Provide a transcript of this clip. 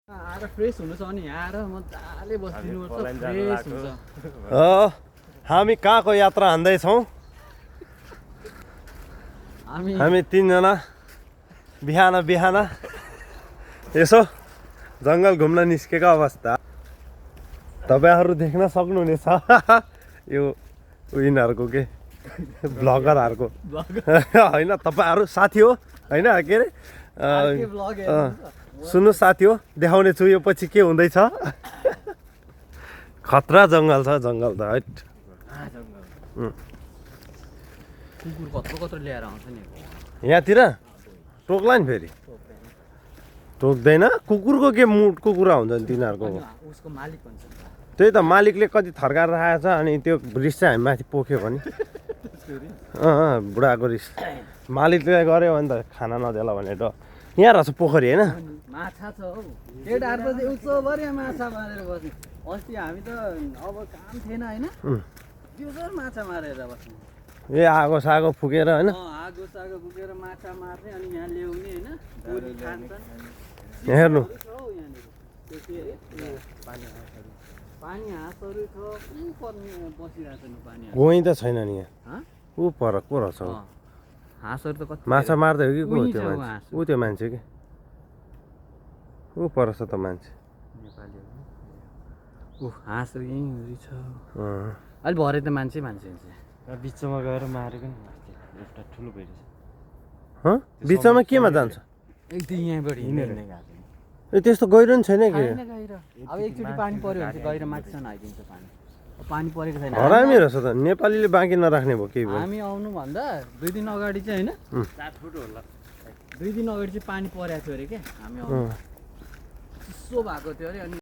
आएर फ्रेस हुनु छ अनि यहाँ आएर मजाले बसिदिनु पर्छ फ्रेस हुन्छ हामी कहाँको यात्रा हान्दैछौँ हामी तीनजना बिहान यसो जङ्गल घुम्न निस्केको अवस्था तपाईहरु देख्न सक्नुहुनेछ यो यिनीहरुको के ब्लगरहरुको हैन तपाईहरु साथी हो हैन के रे सुन्नु साथी हो देखाउने छु यो पछि के हुँदैछ खतरा जंगल छ जंगल त हैट कुकुर कत्रो ल्याएर आउँछ नि यहाँतिर टोक्ला नि फेरि टोक्दैन कुकुरको के मुडको कुरा हुन्छ नि तिनीहरुको उसको मालिक भन्छ त्यही त मालिकले कति थर्काएर राखेको छ अनि त्यो रिस चाहिँ हामी माथि पोख्यो भने बुढाको रिस मालिकले गर्यो भने त खाना नदेला भनेर यहाँ रहेछ पोखरी हैन माछा छ हौ केटाहरु त उच्च भर्या माछा मारेर बस्ने अस्ति हामी त अब काम थिएन हैन त्यो सर माछा मारेर बस्ने ए आगो सागो फुकेर हैन आगो सागो फुकेर माछा मार्ने अनि यहाँ ल्याउने हैन पुरी खान्छन् हेर्नु पानी हाँसहरु छ उ पर्ने बसिरहेछ नि पानी गोही त छैन नि यहाँ उ पर को रहेछ हाँसहरु त कति माछा मार्दै हो कि को त्यो मान्छे उ त्यो मान्छे के उ परछ त मान्छे नेपाली हो उ हाँसहरु यहीँहरु छ अलि भरे त मान्छे बिचमा गएर मारेको नि एउटा ठुलो भइरहेछ बिचमा केमा जान्छ एकदम यहाँबाट हिँडेर ए त्यस्तो गहिरो नि छैन के अब एकचोटि पानी पर्यो भने चाहिँ गहिरो माथिसम्म आइदिन्छ पानी परेको छैन हरामी रहेछ त नेपालीले बाँकी नराख्ने भयो केही भयो हामी आउनु भन्दा 2 दिन अगाडि चाहिँ हैन 4 फुट होला 2 दिन अगाडि चाहिँ पानी परेको थियो अरे के हामी आउनु चिसो भएको थियो अरे अनि